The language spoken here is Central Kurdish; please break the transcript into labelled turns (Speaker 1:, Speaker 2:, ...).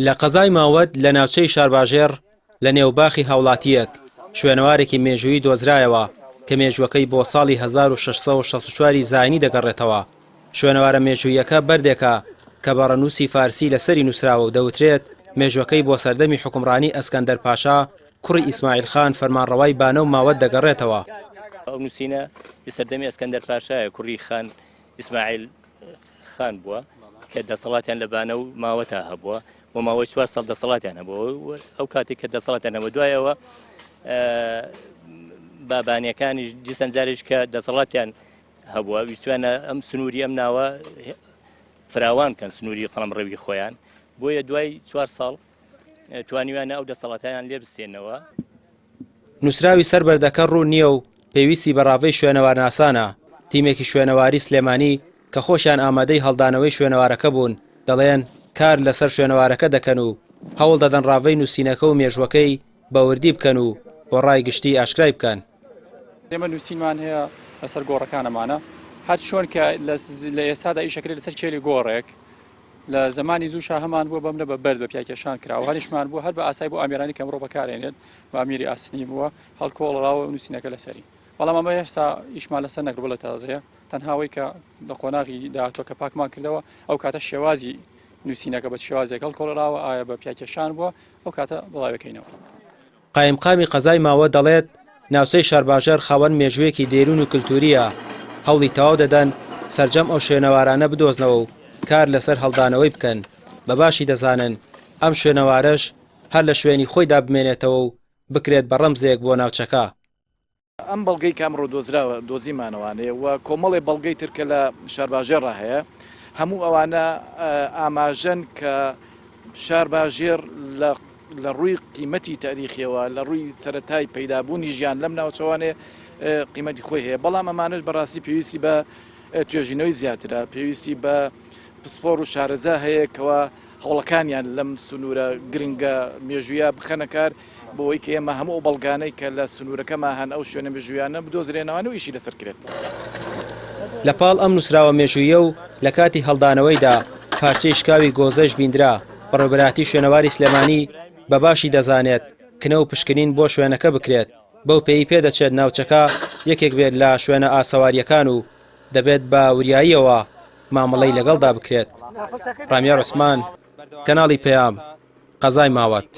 Speaker 1: لە قەزای ماوەت لە ناوچەی شارباژێڕ لە نێو باخی هاوڵاتییەک شوێنەوارێکی مێژوویی دۆزرایەوە کە مێژووەکەی بۆ ساڵی 1664 ی زاینی دەگەڕێتەوە. شوێنەوارە مێژووییەکە بەردێکە کە بە ڕەنووسی فارسی لەسەری نووسراوە و دەوترێت مێژووەکەی بۆ سەردەمی حوکمڕانی ئەسکەندەر پاشا کوڕی ئیسماعیل خان فەرمانڕەوای بانە و ماوەت دەگەڕێتەوە.
Speaker 2: ئەو نووسینە لە سەردەمی ئەسکەندەر پاشایە کوڕی خان ئیسماعیل خان بووە کە دەسەڵاتیان لە بانە و ماوەتا هەبووە بۆ ماوەی چوار ساڵ دەسەڵاتیان هەبووە ئەو کاتێک کە دەسەڵاتیان هەبوو دوایەوە بابانیەکانیش دیسان جارێک کە دەسەڵاتیان هەبووە ویستویانە ئەم سنووری ئەم ناوە فراوان کەن سنووری قەڵم ڕەوی خۆیان بۆیە دوای چوار ساڵ توانیویانە ئەو دەسەڵاتیان لێ بسێنەوە.
Speaker 1: نووسراوی سەر بەردەکە ڕوون نییە و پێویستی بە ڕاڤەی شوێنەوارناسانە، تیمێکی شوێنەواری سلێمانی کە خۆشیان ئامادەی هەڵدانەوەی شوێنەوارەکە بوون، دەڵێن کار لەسەر شوێنەوارەکە دەکەن و هەوڵ دەدەن ڕاڤەی نووسینەکە و مێژووەکەی بە وردی بکەن و بۆ ڕای گشتی ئاشکرای بکەن.
Speaker 3: ئێمە نووسینمان هەیە لەسەر گۆڕەکانمانە، هەر چۆن کە لە ئێستادا ئیشەکرێت لەسەر کێلی گۆڕێک، لە زەمانی زووشا هەمان بووە بەم لە بە بەرد بە پیاکێشان کراوە، هەریشمان بووە هەر بە ئاسای بۆ ئامێرانی کە ئەمڕۆ بەکارێنێت بە ئامێری ئاسنی بووە هەڵکۆڵراوە نووسینەکە لەسەری. بەڵام ئەمە هێشتا ئیشمان لەسەر نەکردووە لە تازەیە تەنها ئەوەی کە لە قۆناغی داهاتووە کە پاکمان کردەوە ئەو کاتە شێوازی نووسینەکە بە شێوازێک هەڵکۆڵراوە ئایا بە پیاکێشان بووە ئەو کاتە بڵاوەکەینەوە.
Speaker 1: قایمقامی قەزای ماوە دەڵێت، ناوچەی شارباژێڕ خاوەن مێژوویەکی دێرین و کلتورییە، هەوڵی تەواو دەدەن سەرجەم ئەو شوێنەوارانە بدۆزنەوە و کار لەسەر هەڵدانەوەی بکەن، بە باشی دەزانن ئەم شوێنەوارەش هەر لە شوێنی خۆیدا بمێنێتەوە و بکرێت بە ڕەمزێک بۆ ناوچەکە.
Speaker 4: ئەم بەڵگەی کە ئەمڕۆ دۆزراوە دۆزیمانەوانەیە و کۆمەڵێ بەڵگەی تر کە لە شارباژێڕا هەیە هەموو ئەوانە ئاماژەن کە شارباژێڕ لە لە ڕووی قیمەتی تاریخیەوە لە ڕووی سەتای پەیدابوونی ژیان لەم ناوچەوانێ قیمەتی خۆی هەیە بەڵام ئەمانەش بەڕاستی پێویستی بە توێژینەوەی زیاترە پێویستی بە پسپۆر و شارەزا هەیە کەوا هەوڵەکانیان لەم سنوورە گرنگە مێژوویە بخەنە کار بۆ ئەوەی کە ئێمە هەموو ئەو بەڵگانەی کە لە سنوورەکەما هەن ئەو شوێنە مێژوویانە بدۆزرێنەوە و ئیشی لەسەر کرێت.
Speaker 1: لە پاڵ ئەم نووسراوە مێژووییە و لە کاتی هەڵدانەوەیدا پارچەی شکاوی گۆزەیش بیندرا، بەڕێوەبەرایەتی شوێنەواری سلێمانی بە باشی دەزانێت کنە و پشکنین بۆ شوێنەکە بکرێت، بەو پێیی پێدەچێت ناوچەکە یەکێک بێت لە شوێنە ئاسەوارییەکان و دەبێت بە وریاییەوە مامەڵەی لەگەڵدا بکرێت. ڕامیار عوسمان، کەناڵی پەیام، قەزای ماوەت.